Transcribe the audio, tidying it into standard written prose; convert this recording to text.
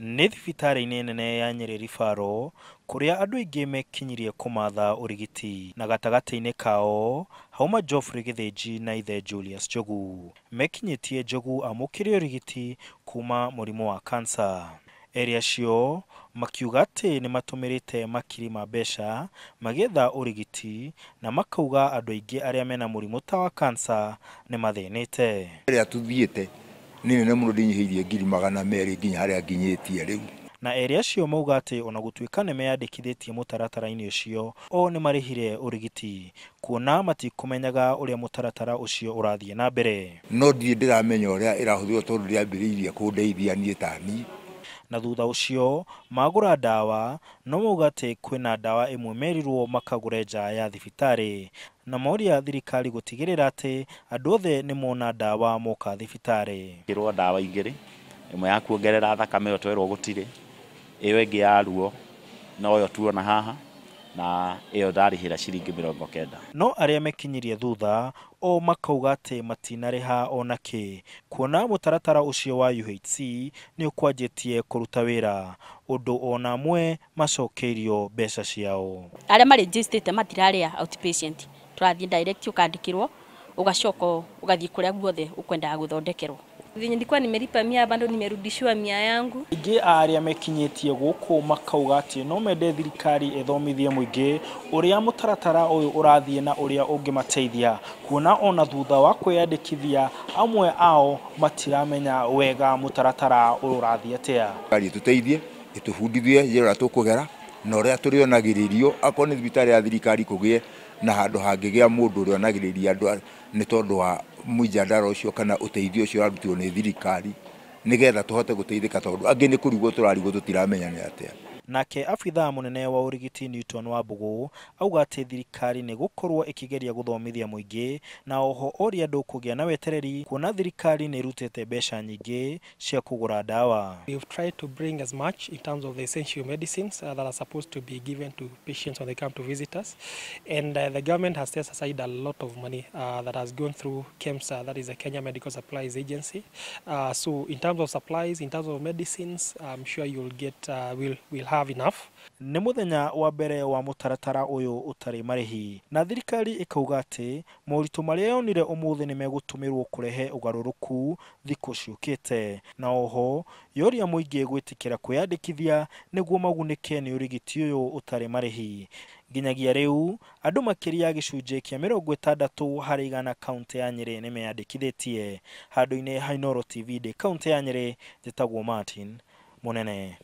Nĩ thibitarĩ-inĩ nene ya Nyeri Referral kũrĩa andũ aingĩ mekinyirie kũmatha ũrigiti na gatagatĩ-inĩ kao hauma Geoffrey Gĩthĩnji na ithe Julius Njogu. Mekinyĩtie Njogu amũkĩre ũrigiti kuma mũrimũ wa cancer. Erĩ acio makiuga atĩ nĩ matũmĩrĩte makiri ma mbeca magĩetha ũrigiti na makauga andũ aingĩ arĩa mena mũrimũ ta wa cancer nĩ mathĩnĩte. Ĩrĩa tũthiĩte nĩ nene mũno ndĩnyihĩirie 200,000 nginya harĩa nginyĩtie rĩu. Na erĩ acio mauga atĩ ona gũtuĩka nĩ meyandĩkithĩtie mũtaratara-inĩ ũcio, o nĩ marĩhire ũrigiti kuona matikũmenyaga ũrĩa mũtaratara ũcio ũrathiĩ na mbere. No ndirĩ ndĩramenya ũrĩa ĩrahũthĩrwo tondũ ndĩambĩrĩirie kũndeithia niĩ ta niĩ. Na thutha ũcio magũra ndawa no mauga atĩ kwĩna ndawa ĩmwe merirwo makagũre nja ya thibitarĩ na moria thirikari gũtigĩrĩra atĩ andũ othe nĩ mona ndawa moka thibitarĩ. Kĩrwo ndawa igĩrĩ, ĩmwe ya kuongerera thakame ĩyo twerwo gũtirĩ, ĩyo ĩngĩ ya ruo noyo tuona haha na ĩyo ndarĩhĩra ciringi 90. No arĩa mekinyirie thutha o makauga atĩ matinarĩha ona kĩ kuona mũtaratara ũcio wa UHC nĩ ũkwanjĩtie kũruta wĩra ũndũ ona amwe macokeirio mbeca ciao. Arĩa marĩnjĩstĩte matirarĩa outpatient, tũrathiĩ direct ũkandĩkĩrwo ũgacoka ũgathiĩ kũrĩa guothe ũkwendaga gũthondekerwo. Venye nilikuwa nimelipa 100 bado nimerudishiwa 100 yangu. Aingĩ a arĩa mekinyĩtie gũkũ makauga atĩ no mende thirikari ĩthomithie mũingĩ ũrĩa mũtaratara ũyũ ũrathiĩ na ũrĩa ũngĩmateithia kuona ona thutha wa kwĩyandĩkithia amwe ao matiramenya wega mũtaratara ũyũ ũrathiĩ atĩa. Thirikari ĩtũteithie ĩtũbundithie njĩra ĩrĩa tũkũgera na ũrĩa tũrĩonagĩrĩrio akorwo nĩ thibitarĩ ya thirikari kũgĩe na handũ hangĩgĩa mũndũ ũrĩa onagĩrĩria andũ nĩ tondũ wa mũjadara ũcio kana ũteithio ũcio ũrarutirwo nĩ thirikari nĩgetha tũhote gũteithĩka tondũ angĩ nĩ kũrigwo tũrarigwo tũtiramenya nĩ atĩa. Nake abithaa mũnene wa ũrigiti Newton Wambũgũ auga atĩ thirikari nĩ gũkorwo ĩkĩgeria gũthomithia mũingĩ na oho oria andũ kũgĩa na wetereri kuona thirikari nĩ ĩrutĩte mbeca nyingĩ cia kũgũra ndawa. We've tried to bring as much in terms of the essential medicines that are supposed to be given to patients when they come to visit us, and the government has set aside a lot of money that has gone through KEMSA, that is the Kenya Medical Supplies Agency. So in terms of supplies, in terms of medicines, I'm sure you'll get we'll have enough. Nĩ mũthenya wa mbere wa mũtaratara ũyũ ũtarĩ marĩhi na thirikari ĩkauga atĩ moritũ marĩa yonire ũmũthĩ nĩ megũtũmĩrwo kũrehe ũgarũrũku thikũ ciũkĩte na oho yoria mũingĩ gwĩtĩkĩra kwĩyandĩkithia nĩguo magunĩke nĩ ũrigiti ũyũ ũtarĩ marĩhi. Nginyagia rĩu andũ makĩria gĩcunjĩ kĩa 60 harĩ igana kaũntĩ ya Nyeri nĩ meyandĩkithĩtie. Handũ-inĩ ha Inooro TV ndĩ kaũntĩ ya Nyeri, njĩtagwo Martin Mũnene.